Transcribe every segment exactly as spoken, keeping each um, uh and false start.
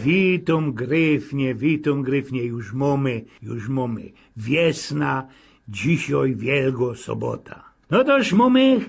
Witōm gryfnie, witōm gryfnie, już mōmy, już mōmy wiesna, dzisiej Wielgo Sobota. No toż mōmy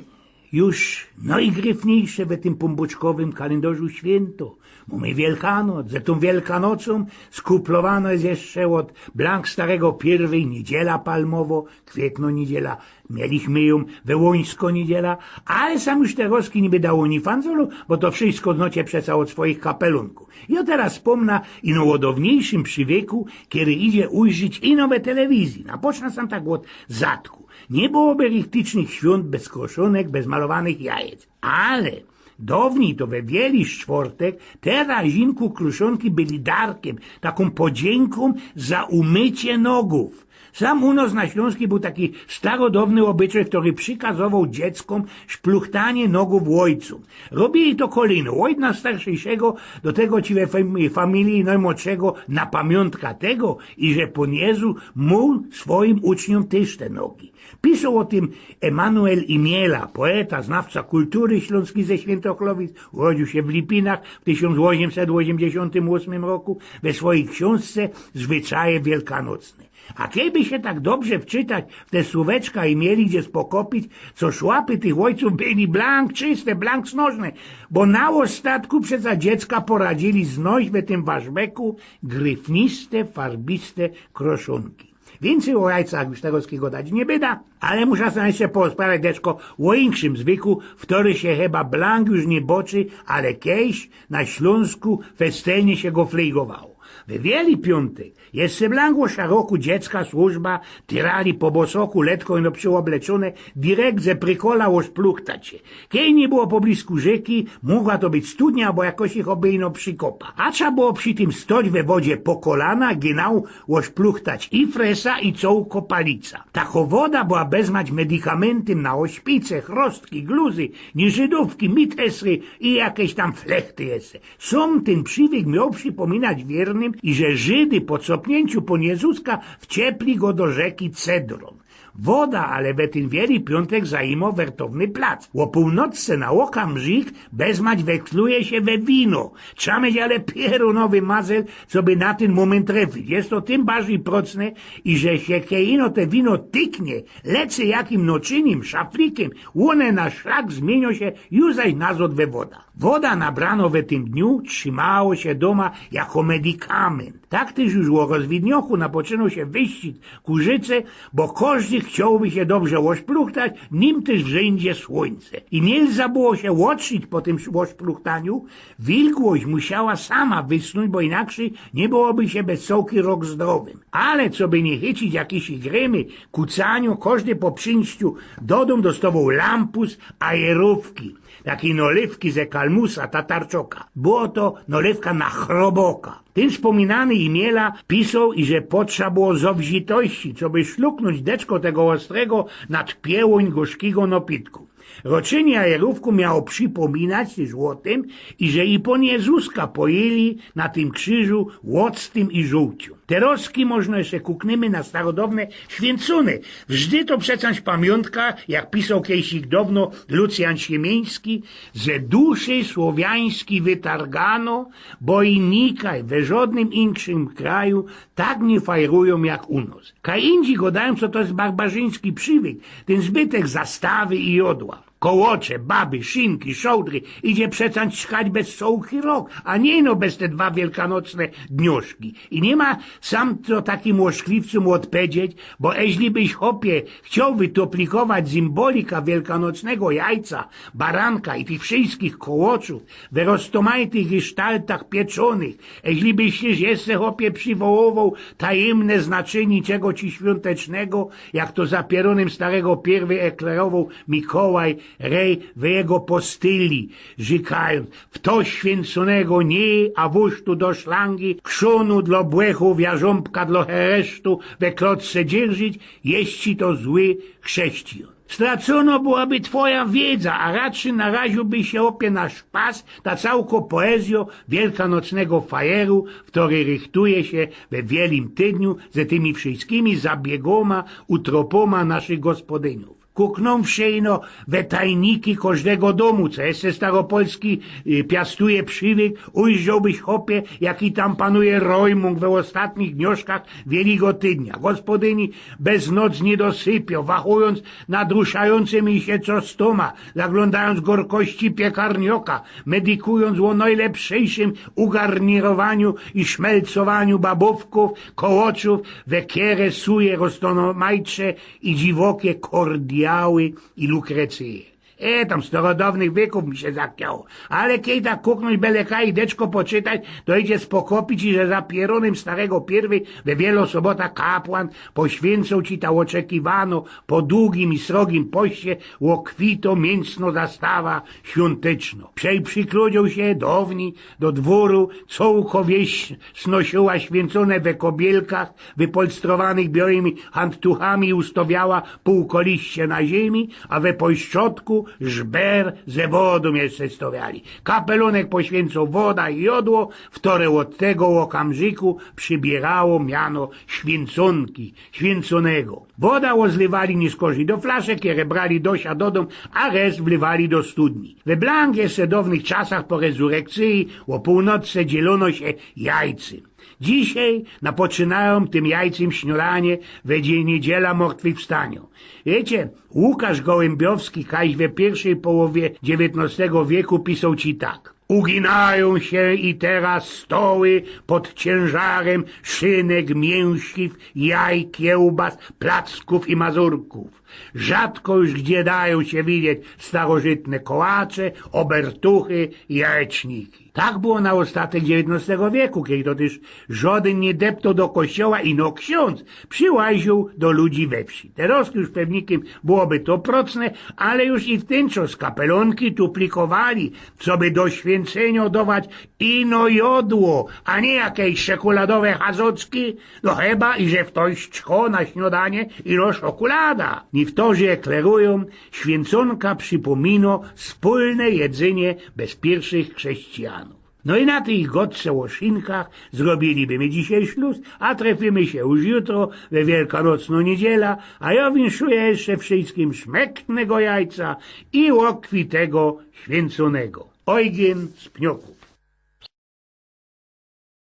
już nojgryfniejsze we tym pōnbōczkowym kalyndarzu świynto. Mōmy Wielkanoc, ze tōm Wielkanocōm skuplowano je jeszcze ôd blank starego pierwyj niedziela palmowo, kwietno niedziela, mieliśmy jōm wełońsko niedziela, ale sam już te roski niby dało ni fanzolu, bo to wszysko znocie przeca ôd swoich kapelōnku. I ôd teroz spōmna ino ô downiejszym prziwyku, kery idzie ujrzeć ino we telewizji. Napocznã sam tak ôd zatku. Niy byłoby richtycznych świōnt bez kroszōnek, bez malowanych jajec. Ale downij to we Wieli Sztwortek te razinku kroszōnki byli darkym, takōm podziynkōm za umycie nogōw. Sam u nos na Ślōnskij bōł taki starodowny ôbyczej, kery przikazowoł dzieckōm szpluchtanie nogōw ôjcōm. Robili to kolejno, ôd nojstarszejszego do tego, ci we fam-, familiji nojmłodszego, na pamiōntka tego, iże Pōn Jezu mōł swojim uczniōm tyż te nogi. Pisoł ô tym Emanuel Imiela, poeta, znawca kultury ślōnskij ze Świyntochlowic, urodziōł sie w Lipinach w tysiōnc ôziymset ôziymdziesiōntym ôsmym roku, we swojij ksiōnżce Zwyczaje Wielkanocne. A kejby sie tak dobrze wczytać w te słōweczka Imieli, idzie spokopić, co szłapy tych ôjcōw byli blank czyste, blank snożne, bo na ôstatku przeca dziecka poradzili znoś we tym waszbeku gryfniste, farbiste kroszōnki. Wiyncyj ô jajcach już teroz gadać niy byda, ale musza sam jeszcze porozprawiać deczko ô inkszym zwyku, w kery sie chyba blank już niy boczy, ale kejś na Ślōnsku festelnie sie go flejgowało. We Wieli Piōntek jeszcze blank ô szaroku dziecka służba, tyrali po bosoku, letko ino przyobleczōne, direkt ze prykola ôszpluchtać sie. Kej niy było poblisku rzyki, mogła to być studnia abo jakoś ich obejno przikopa. A trza było przi tym stoć we wodzie po kolana, genau ôszpluchtać i fresa, i cołko palica. Tako woda była bezmać medikamentyma na ôszpice, chrostki, gluzy, nieżydōwki, mitesry i jakeś tam flechty jeszcze. Sam tyn prziwyk mioł przipōminać wiernym, iże Żydy po copniyncio Pōn Jezuska wciepli go do rzyki Cedrōn. Woda ale we tyn Wieli Piōntek zajmuje wertowny plac. Ô pōłnocce na ôkamrzik bezmać weksluje sie we wino. Trza mieć ale pierōnowy mazel, coby na tyn mōmynt trefyć. Jest to tym bardzij procne, iże sie kej ino te wino tyknie, lecy jakim noczinim, szaflikym, ône na szlak zmiynio sie już zaś nazod we woda. Woda nabrano we tym dniu trzimało sie dōma jako medikament. Tak tyż już ô rozwidnioku napoczynōł sie wyścig ku rzyce, bo kożdy chciołby sie dobrze ôszpluchtać, nim tyż wzyndzie słōńce. I niy lza było sie ôtrzōć po tym ôszpluchtaniu, wilgłość musiała sama wysnōńć, bo inakrzyj niy byłoby sie bez cołki rok zdrowym. Ale coby niy chycić jakiś grymy, kucaniu, kożdy po przińściu do dōm dostowoł lampus, a jerōwki. Takij nolywki ze kalmusa, tatarczoka. Było to nolywka na chroboka. Tyn spōminany Imiela pisoł, iże potrza było zowzitości, coby szluknōńć deczko tego ôstrego, nad piełōń gorzkigo nopitku. Roczynie jerōwku miało przipōminać tyż ô tym, iże i Pōn Jezuska pojili na tym krziżu ôctym i żōłciōm. Terozki możno jeszcze kuknymy na starodowne świyncuny. Wżdy to przecã pamiōntka, jak pisoł kejsik downo Lucjan Siemiński, że duszy słowiański wytargano, bo i nikaj we żodnym inkszym kraju tak niy fajrujōm jak u nos. Kaj indzi godajōm, co to je barbarzyński prziwyk, tyn zbytek zastawy i jodła. Kołocze, baby, szynki, szołdry idzie przecã ćkać bez cołki rok, a niy ino bez te dwa wielkanocne dnioszki. I niy ma sam co takim ôszkliwcōm ôdpedzieć, bo eźli byś, chopie, chcioł wytoplikować symbolika wielkanocnego jajca, baranka i tych wszyskich kołoczōw we roztomajtych gestaltach pieczōnych, eźli byś jeszcze, chopie, przywołowoł tajymne znaczynie czego ci świōntecznego, jak to za pierōnym starego pierwyj eklerowoł Mikołaj Rej we jego postyli, rzykajōnc: „W to świynconego niy, a wōz tu do szlangi, krzōnu dlo błechōw, jarząbka dlo heresztu we klotce dzierżyć, jeź ci to zły chrześcijōn”. Stracono byłaby twoja wiedza, a raczyj naraziōłbyś sie, chopie, na szpas ta cołko poezjo wielkanocnego fajeru, kery rychtuje sie we Wielim Tydniu ze tymi wszyskimi zabiegōma, utropōma naszych gospodyniōw. Kuknōwszy ino we tajniki kożdego dōmu, co jeszcze staropolski y, piastuje przywyk, ujrzołbyś, chopie, jaki tam panuje rojmōng we ôstatnych dnioszkach Wielkigo Tydnia. Gospodyni bez noc niy dosypio, wachujōnc nad ruszajōncymi sie czostōma, zaglōndajōnc gorkości piekarnioka, medykujōnc ô nojlepszyjszym ugarnirowaniu i szmelcowaniu babōwkōw, kołoczōw, we kiere suje roztōmajtrze i dziwokie kordiały i lukrecyje. E, tam starodownych wiekōw mi sie zachciało. Ale kej tak kuknōńć bele kaj i deczko poczytać, to idzie spokopić, iże za pierōnym starego pierwyj we Wielosobota kapłan poświyncōł ci ta ôczekiwano po dugim i srogim poście ôkwito miyncno zastawa świōnteczno. Przej przikludzioł sie downi do dworu, cołko wieś snosiyła świyncōne we kobielkach, wypolstrowanych biołymi handtuchami, ustawiała półkoliście na ziymi, a we pośrodku żber ze wodōm jeszcze stawiali. Kapelōnek poświyncōł woda i jodło, wtore ôd tego ôkamrziku przybierało miano świyncōnki, świyncōnego. Woda ôzlywali niyskorzij do flaszek, kere brali do sia dodōm, a reszt wlywali do studni. We blank jeszcze downych czasach po rezurekcyji ô pōłnocce dzielōno sie jajcym. Dzisiej napoczynajōm tym jajcym śniodanie we dzień niedziela Mortwychwstanio. Wiycie, Łukasz Gołymbiowski kajś we piyrwszyj połowie dziewiyntnostego wieku pisoł ci tak: Uginajōm sie i teroz stoły pod ciynżarym szynek, miynsziw, jaj, kiełbas, plackōw i mazurkōw. Rzadko już gdzie dajōm sie widzieć starożytne kołacze, obertuchy i jajeczniki. Tak było na ôstatek dziewiyntnostego wieku, kej to tyż żodyn niy deptoł do kościoła, ino ksiōndz prziłaziōł do ludzi we wsi. Teroz już pewnikym byłoby to procne, ale już i w tyn czas kapelōnki tuplikowali, coby do świyncynio dować ino jodło, a niy jakeś szekuladowe hazocki, no chyba iże ftoś czko na śniodanie ino szokulada. Niywtorzy eklerujōm, świyncōnka przipōmino spōlne jedzynie bez piyrwszych chrześcijanōw. No i na tyj godce ô szynkach zrobiliby my dzisiej śluz, a trefimy sie już jutro we wielkanocno niedziela, a jo winszuja jeszcze wszyjskim szmektnego jajca i ôkwitego świyncōnego. Ojgyn z Pnioku.